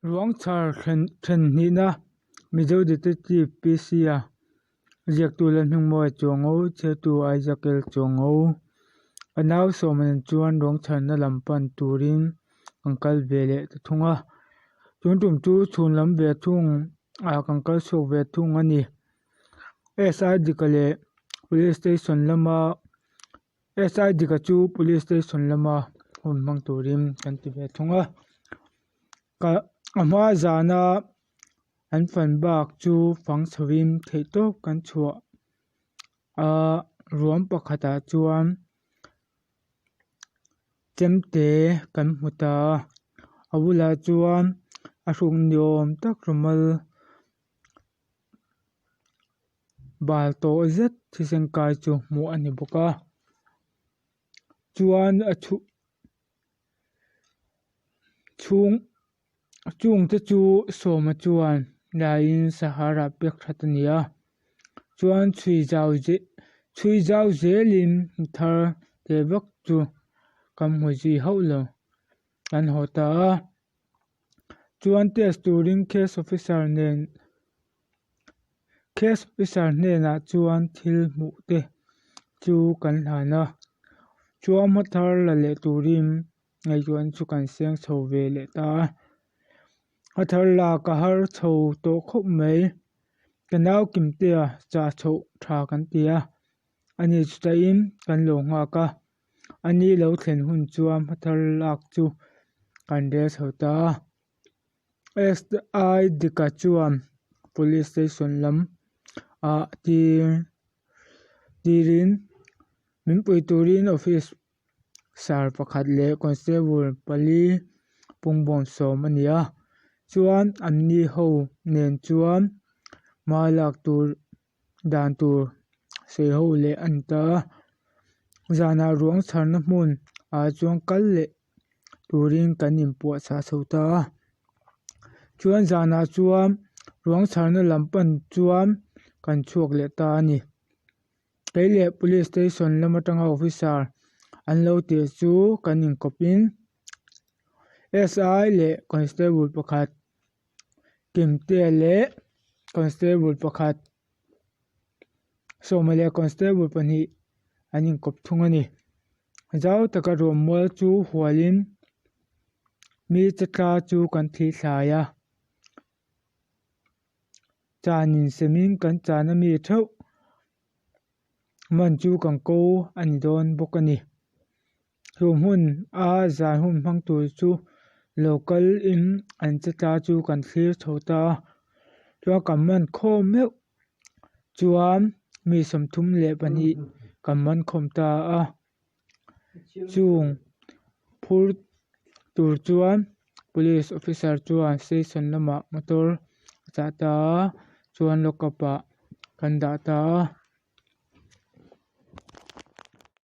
Ruang chhar then hnihna Mizo Detective PC-a ziaktu Lalhmingmawia Chuango, chhiartu Isaac L Chuango. A nau sawma nen chuan ruang chharna lam pan turin kan kal ve leh ta thung a. Tun tum chu chhun lam ve thung ah kan kal chhuak ve thung a ni. SI Dika leh Police Station lama SI Dika chu Police Station lama hun hmang turin kan ti ve thung a. Ka a hma zana an fan bak chu fang chhovin theihtawp kan chhuah a ruam pakhatah chuan chemte kan hmu ta a a bulah chuan a hruk ni awm tak rawmal bal tawh zet thisen kai chu hmuh a ni bawk a chuan a chhu chhung chungte chu sawma chuan laiin sahara pek that a ni a chuan chhui zau zeh chhui zau zelin thar teh vak chu kan hmu zui hauh lo kan haw ta a. Chuan test turin case officer nen case officer hnenah chuan thil hmuh te chu kan hlan a chuan hma thar la leh turin ngaihtuahna chu kan seng chho ve leh ta a a thar lak a har chho tawh khawp mai ka nau Kimtea chah chhoh tha kan ti a ani chutah-in kan lo nghak a. A ni lo thlen hun chuan hmathar lak chu kan rel chho ta a. SI Dika chuan Police Station lam ah tir tirin min pui turin office sar pakhat leh constable pali pungbawm sawm a ni a. Chuan an ni ho nen chuan hma lak tur dan tur sawi ho leh a ni ta a zanah ruang chharna hmun ah chuan kal leh turin kan inpuahchah chho ta a chuan zanah chuan ruang chharna lam pan chuan kan chhuak leh ta a ni kei leh police station lam atanga officer an lo tirh chu kan inkawp in S_I leh constable pakhat. Kimtea leh constable pakhat sawma leh constable pahnih an inkawp thung a ni zau taka ruammual chu hualin mi che tla chu kan thli thlai a chan insemin kan chan ami theuh man chu kan ko a ni dawn bawk a ni. Chu hmun a zan hun hmang tur chu lo kal in an che tla chu kan thlir chho ta a chuan kan man khawm meuh chuan mi 32 kan man khawm ta a chung phur tur chuan police officer chuan station lamah motor a chah ta a chuan lockup ah kan dah ta a.